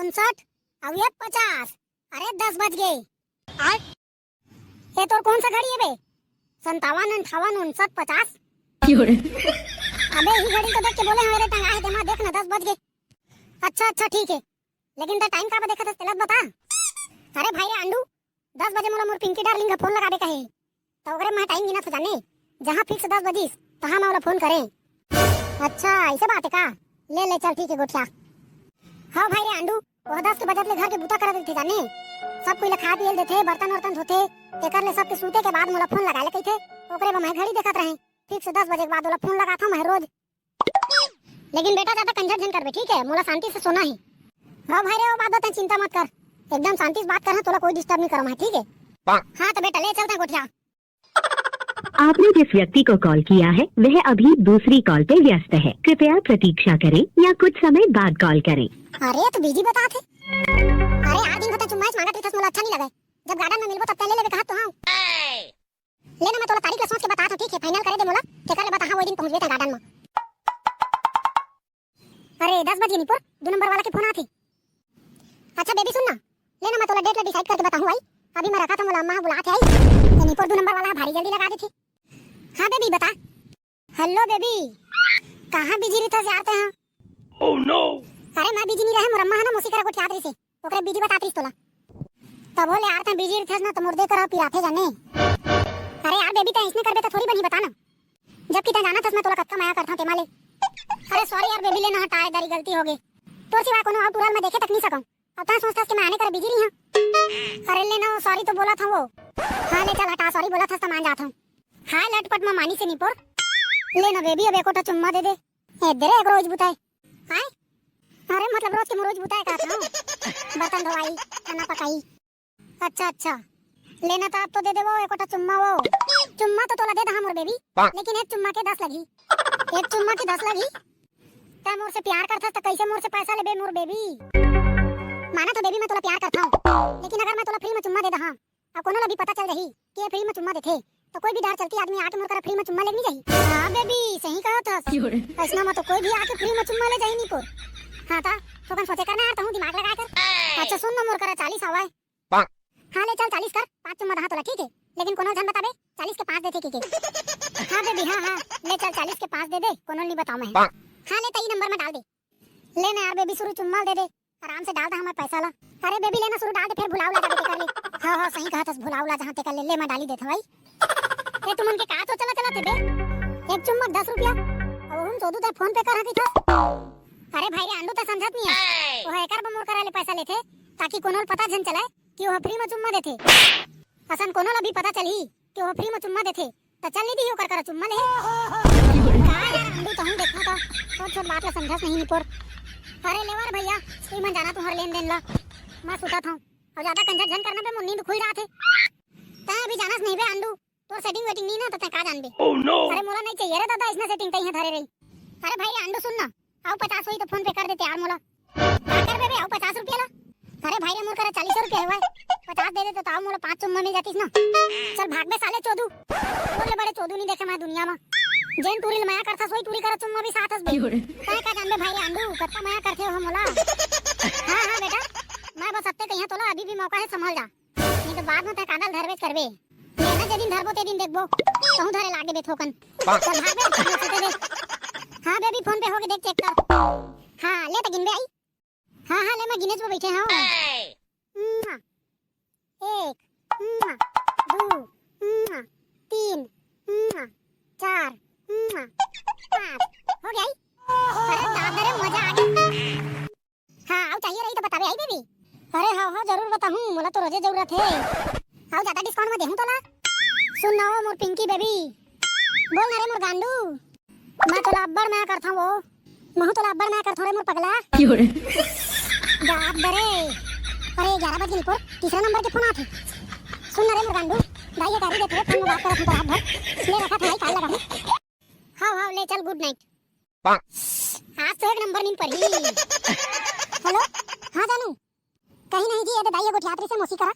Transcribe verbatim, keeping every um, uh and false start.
उनसठ, अउ ये पचास। अरे, दस बज गे। आय। ये तोर कौन सा घड़ी हे बे? संतावन, अंठावन, उनसठ, पचास। क्यों रे? अबे, इही घड़ी तो देख के बोले हंव रे, टंगा हे तेमा, देख ना, दस बज गे। अच्छा, अच्छा, ठीक हे, लेकिन तैं टाइम काबर देखत हस, तेला बता। अरे भाई रे आंडू, दस बजे मोला मोर पिंकी डार्लिंग ह फोन लगाबे कहे, त ओकरे मैं टाइम गिनत हंव जाने, जहां फिक्स दस बजिस, तहां मैं ओला फोन करें। अच्छा, अइसे बात हे का? ले, ले, चल, ठीक हे, गोठिया। हव भाई रे आंडू, ओह दस के बजत ले घर के बूता करत रहिथे जाने, सब कोई ला खाय पिये ल देथे, बर्तन वर्तन धोथे, तेकर ले सबके सूते के बाद मोला फोन लगाय ले कहिथे, ओकरे बर मैं घड़ी देखत रहें, फिक्स दस बजे के बाद ओला फोन लगाथंव मैं रोज। लेकिन बेटा, जादा कंझट झन करबे, ठीक हे? मोला शांति से सोना हे। हव भाई रे, ओ बात बर तैं चिंता मत कर, एकदम शांति से बात करहूं, तोला कोई डिस्टर्ब नइ करंव मैं, ठीक हे? हाँ त बेटा, ले चल तैं गोठिया। आपने जिस व्यक्ति को कॉल किया है, वह अभी दूसरी कॉल पे व्यस्त है। कृपया प्रतीक्षा करें या कुछ समय बाद कॉल करें। अरे, तो बिजी बताथे। अरे यार, दिन भर तैं चुम्मा च मांगत रहिथस, मोला अच्छा नइ लगय। जब गार्डन में मिलबो, तब तैं ले लेबे कहत तो हंव। ले ना, मैं तोला तारीख ला सोच के बतात हंव, ठीक हे? फाइनल करे दे मोला, तेकर ले बताहूं, ओही दिन पहुंचबे तैं गार्डन में। अरे, दस बजे निपोर, दू नंबर वाला के फोन आथे। अच्छा बेबी, सुन ना, ले ना, मैं तोला डेट ला डिसाइड करके बताहूं आई। अभी मैं रखत हंव, मोला अम्मा ह बुलात हे आई। ए निपोर, दू नंबर वाला ह भारी जल्दी लगा देथे। हाँ बेबी, बता। हेलो बेबी, कहाँ बिजी रहिथस यार तैं ह? अरे मैं बिजी नइ रहें, मोर अम्मा ह ना मौसी करा गोठियात रहिसे, ओकरे बिजी बतात रहिस तोला। तभो ले यार, तैं बिजी रहिथस ना, त मोर दे करा पिराथे जाने। अरे यार बेबी, तैं अइसने करबे त थोड़ी बनही, बता ना। जबकि तैं जानत हस मैं तोला कतका मया करथंव तेमा ले। अरे सॉरी यार बेबी, ले ना हटा, ए दारी गलती होगे। तोर सिवा कोनो अउ टूरा ल मैं देखे तक नइ सकंव। अब तैं सोचथस कि मैं आने करा बिजी रहिहंव। अरे ले ना, सॉरी तो बोलत हंव वो। हाँ ले चल हटा, सॉरी बोलत हस त मान जात हंव। हाय लटपट म मानिस हे निपोर। ले ना बेबी, अब एको ठा चुम्मा दे दे। ए दे रे, एक रोज बुताए। हाय। अरे मतलब रोज के मोर रोज बुताए कहत हंव। बर्तन धोवाई, खाना पकाई। अच्छा, अच्छा। ले ना त अब तो दे दे वो, एको ठा चुम्मा वो। चुम्मा तो तोला दे दहां मोर बेबी, लेकिन एक चुम्मा के दस लगही। एक चुम्मा के दस लगही? तैं मोर से प्यार करथस त कइसे मोर से पैसा लेबे मोर बेबी? मानत हंव बेबी, मैं तोला प्यार करथंव, लेकिन अगर मैं तोला फ्री में चुम्मा दे दहां, अउ कोनो ला भी पता चल जाही कि ये फ्री में चुम्मा देथे, त कोई भी दार चलती आदमी आके मोर करा फ्री में चुम्मा लेके नइ जाही। हाँ बेबी, सही कहत हस। अइसना में तो कोई भी आके फ्री में चुम्मा ले जाही निपोर। हाँ त, थोकन सोचे कर ना यार, तहूं दिमाग लगा कर। अच्छा सुन ना, मोर करा चालीस हवय। हाँ ले चल चालीस कर, पांच चुम्मा दहां तोला, ठीक हे? लेकिन कोनो झन बताबे, चालीस के पांच देथे कहिके। हाँ बेबी, हाँ, हाँ, ले चल चालीस के पांच दे दे, कोनो नइ बतांव मैं। हाँ ले, त ई नंबर में डाल दे। ले ना यार बेबी, सुरू चुम्मा ल दे दे, आराम से डाल दहां हमर पैसा ला। अरे बेबी, ले ना सुरू डाल दे, फेर भुला उला जाबे तेकर ले। हाँ, हाँ, सही कहत हस, भुला उला जहां तेकर ले, ले मैं डाली देथंव भाई। ए तुमन के का तो चला चला थे बे? एक चुम्मा दस रुपया, अउ हम सोदू तैं फोन पे कर हकी था। अरे भाई रे आंडू, तैं समझत नइ हस। ओह एकर बर मोर करा ले पैसा लेथे, ताकि कोनो ल पता झन चलय कि ओह फ्री म चुम्मा देथे। असन कोनो ल भी पता चलही कि ओह फ्री म चुम्मा देथे, त चल नइ दिही ओकर करा चुम्मा ले। का यार आंडू, तहूं देखना त, छोट छोट बात ल समझस नहीं निपोर। अरे लेवर भैया, तुमन जाना तुंहर लेन देन ल, मैं सुतत हंव। अउ जादा कंझट झन करना बे, मोर नींद खुल जात हे। तैं अभी जानस नहीं बे आंडू, तोर सेटिंग वेटिंग नइ ना, त तैं का जानबे? अरे मोला नइ चाहिए रे दादा, अइसना सेटिंग तइहां धरे रही। अरे भाई रे आंडू सुन ना, अउ पचास होही त फोन पे कर देते यार मोला। का करबे बे, अउ पचास रुपया ला? अरे भाई रे, मोर करा चालीस रुपया हवय, पचास दे देते त अउ मोला पांच चुम्मा मिल जातिस ना। चल भाग बे साले चोदू, तोर ले बड़े चोदू नइ देखे मैं दुनिया म। जेन टूरी ल मया करथस वही टूरी करा चुम्मा बिसाथस बे। तैं का जानबे भाई रे आंडू, कतका मया करथे ओह मोला। हाँ, हाँ बेटा, मैं बस अत्ते कहिहां तोला, अभी भी मौका हे, संभल जा। नहीं तो बाद में तैं कांदा ल धरबे करबे। ले ना, जे दिन धरबो ते दिन देखबो। कहूं धरे लागे बे थोकन। चल भाग बे, चल दे दे। हाँ बेबी, फोन पे होगे, देख चेक कर। हाँ, ले त गिनबे आई। हाँ, हाँ, ले मैं गिनेच में बैठे हूँ। मुआ। एक, मुआ, दू, मुआ, तीन, मुआ, चार, मुआ, पाँच। हो गया आई? अरे दादा रे, मजा आ गया। हाँ, अउ चाहिए रही त बताबे आई बेबी। अरे हाँ, हाँ, जरूर बताहूँ, मोला तो रोजे जरूरत हे। अउ जादा डिस्काउंट में देहूँ तोला। सुन ना ओ मोर पिंकी बेबी, बोल ना रे मोर गांडू, मैं तोला अब्बड़ मया करथंव ओ, महूँ तोला अब्बड़ मया करथंव रे मोर पगला। बाप दरे, अरे ग्यारह बज गे निपोर, तीसरा नंबर के फोन आथे। सुन ना रे मोर गांडू, दाई ह गारी देथे, फोन में बात करत हूँ तो रात भर। ले रखा था, काल लगा हूँ। हाव, हाव, ले चल, गुड नाइट। आज तो एक नंबर नींद पड़ी। हेलो, हाँ जानू, कहीं नहीं जी, ये तो दाई ह गोठियात रहिसे मौसी करा।